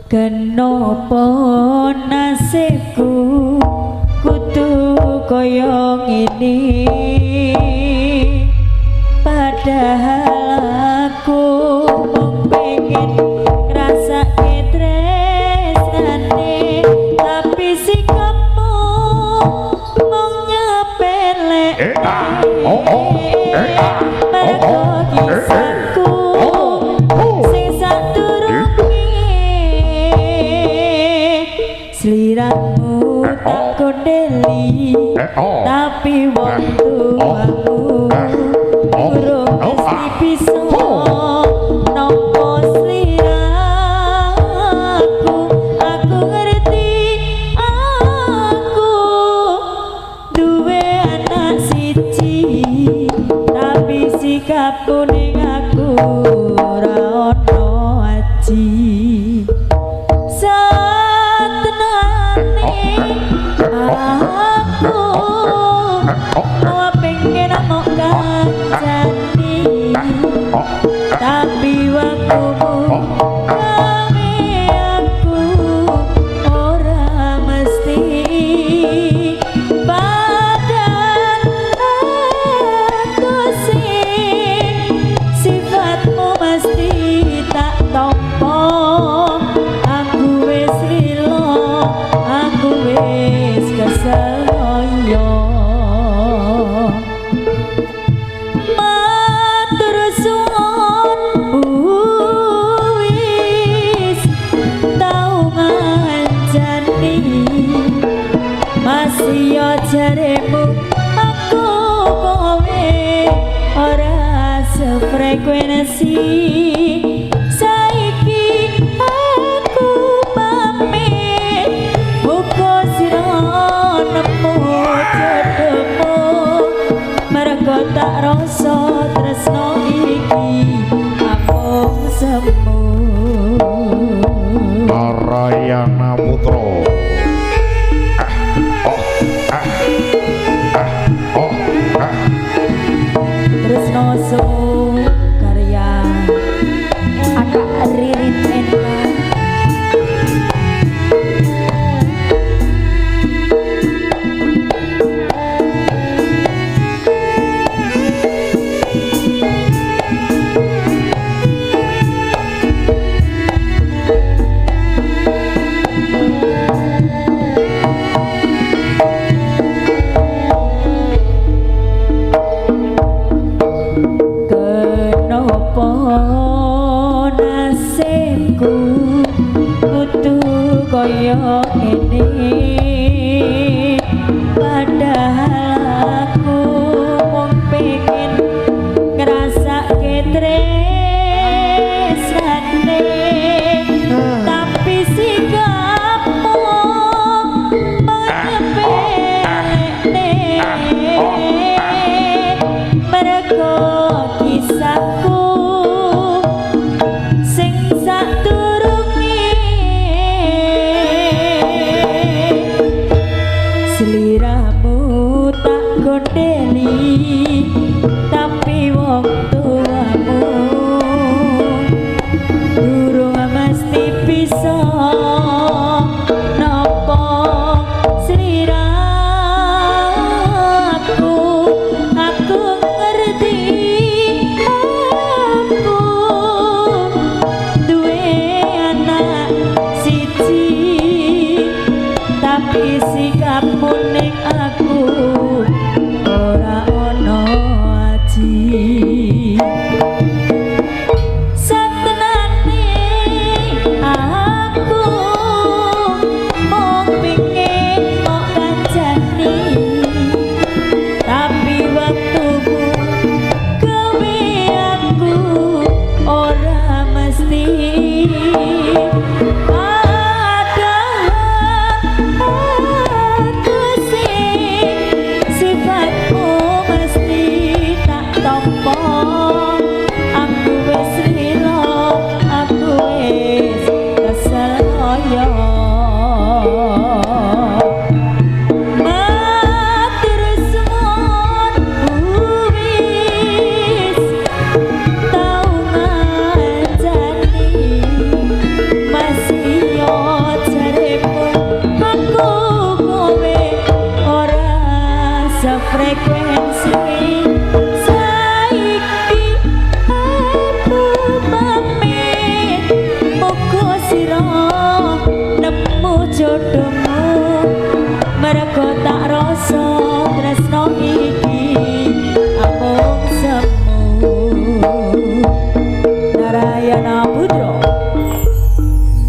Kenapa nasibku kudu kaya ngene, padahal aku mung pengen ngrasake tresnane, tapi sikapmu mung nyepelekne. Mergo kisahku sing sadurunge sliramu tak kondeli, tapi wong tuamu durung mesti bisa nampa sliraku. Aku ngerti aku duwe anak siji, tapi sikapmu ning aku ora ono aji. Satenane aku mau pengen mok kancani, tapi waktumu gawe aku ora mesti. Padahal aku sing sifatmu mesti tak tompo. Aku wis lilo, aku wis kesel yo. Matur suwun wis tau ngancani, masih yo jaremu aku kowe ora sefrekuensi. Saiki aku pamit, muga sira nemu jodohmu, mergo tak rasa tresno iki amung semu. Narayana Putra. Tresno semu karya Akak Ririn Enda. Kenapa nasibku kudu kaya ngene, padahal aku mung pengen ngrasake tresnane, tapi sikapmu menyepelekne. Mergo kisahku sing sadurunge sliramu tak gondeli, tapi wong tuamu durung mesti bisa nampa sliraku. Aku ngerti aku duwe anak siji, tapi sikapmu ning aku ora ono aji. Satenane aku mung pengen mok kancani, tapi waktumu gawe aku ora mesti. Padahal aku sing Tak rasa.